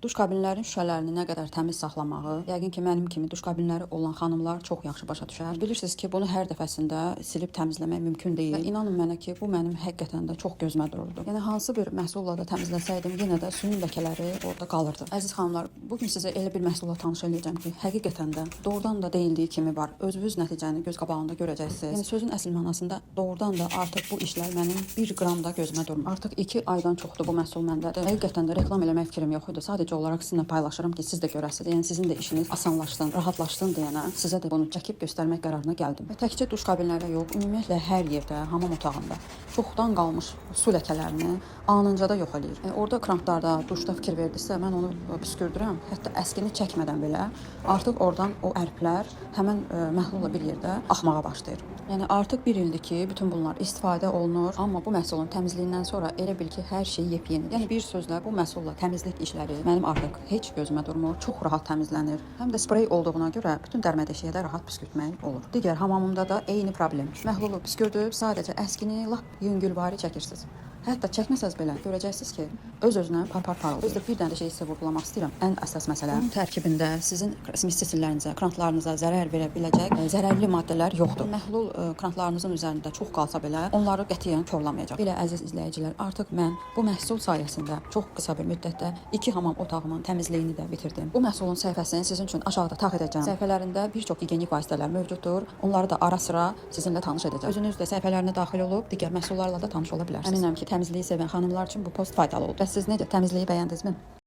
Duş kabinlərinin şüşələrini nə qədər təmiz saxlamağı, yəqin ki, mənim kimi duş kabinləri olan xanımlar çox yaxşı başa düşər. Bilirsiniz ki, bunu hər dəfəsində silib təmizləmək mümkün deyil. Və inanın mənə ki, bu mənim həqiqətən də çox gözümə dururdu. Yəni hansı bir məhsulla da təmizləsəydim, yenə də suyun ləkələri orada qalırdı. Əziz xanımlar, bu gün sizə elə bir məhsulla tanış eləyəcəm ki, həqiqətən də doğrudan da deyildiyi kimi var. Özünüz nəticəni göz qabağında görəcəksiniz. Yəni sözün əsl mənasında doğrudan da artıq bu işlər mənim 1 qram da gözümə durmur. Artıq 2 aydan çoxdur bu məhsul məndədir. Həqiqətən də reklam eləmək fikrim yox idi. Sadəcə olaraq sizinlə paylaşıram ki, siz də görəsiniz. Yəni sizin də işiniz asanlaşsın, rahatlaşsın deyənə sizə də bunu çəkib göstərmək qərarına gəldim. Və təkcə duş kabinlərdə yox, ümumiyyətlə hər yerdə, hamam otağında çoxdan qalmış su ləkələrini anınca da yox eləyir. Orada krantlarda, duşda fikir verdinizsə, mən onu püskürdürəm. Hətta əskini çəkmədən belə artıq oradan o ərplər həmən məhlulla bir yerdə axmağa başlayır. Yəni artıq bir ildir ki, bütün bunlar istifadə olunur, amma bu məhsulun təmizliyindən sonra elə bil ki, hər şey yepyenidir. Yəni bir sözlə bu məhsulla təmizlik işləri mənim artıq heç gözümə durmur. Çox rahat təmizlənir. Həm də sprey olduğuna görə bütün dərmədeşiyə də rahat püskürtmək olur. Digər hamamımda da eyni problem. Məhlulu püskürdüb sadəcə əskini lap yüngülvari çəkirsiniz. Hətta çəkməsəz belə görəcəksiniz ki, öz-özünə par-par parıldayır. Özü də bir dənə də şey sizə vurğulamaq istəyirəm. Ən əsas məsələ, bunun tərkibində sizin mistillərинizə, krantlarınıza zərər verə biləcək zərərli maddələr yoxdur. Məhlul krantlarınızın üzərində çox qalsa belə, onları qətiyyən korlamayacaq. Belə əziz izləyicilər, artıq mən bu məhsul sayəsində çox qısa bir müddətdə iki hamam otağımın təmizliyini də bitirdim. Bu məhsulun səhifəsini sizin üçün aşağıda taq edəcəm. Səhifələrində bir çox gigiyenik vasitələr mövcuddur. Onları da ara-sıra sizinlə tanış edəcəm. Özünüz də səhifələrinə daxil olub digər məhsullarla da tanış ola bilərsiniz. Əminəm ki, təmizliyi sevən xanımlar üçün bu post faydalı oldu. Bəs siz necə təmizliyi bəyəndinizmi?